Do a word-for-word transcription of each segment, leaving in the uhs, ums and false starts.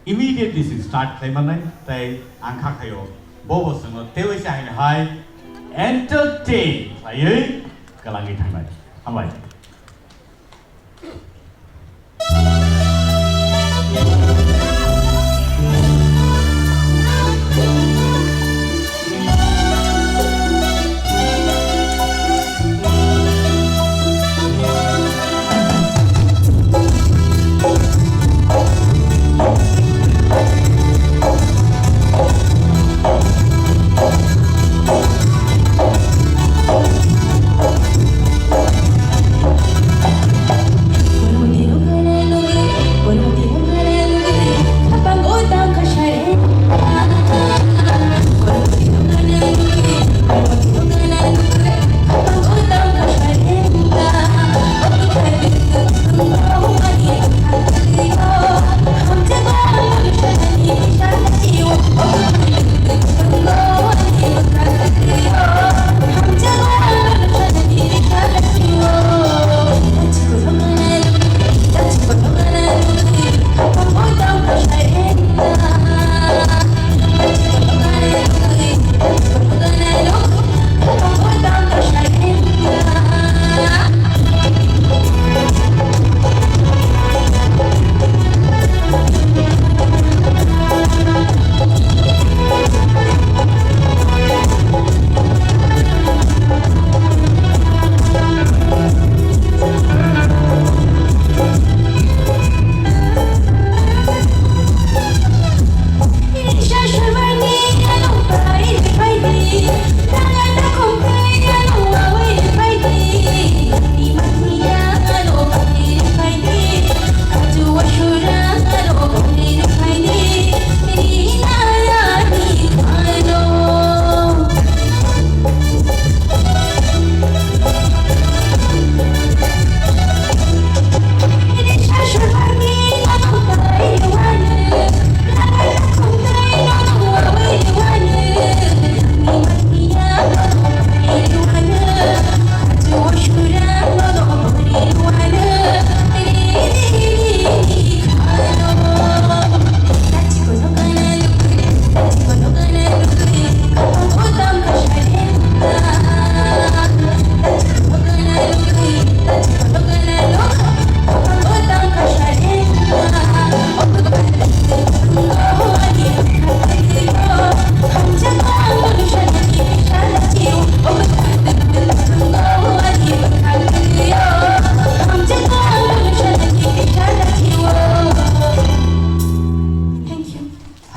immediately se start khlai mannai, tei ang kha khaio bo bo chwngno teiwi se haino hai entertain khlaiwi kwlangwi thangnai. Hambai. Thank you.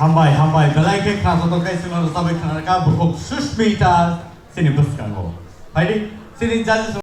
Hambai, hambai. Belai khe khna joto khe chwngno rwchabwi khna rwkha bukhuk Sushmita chini bwskango. Phaidi, chini judges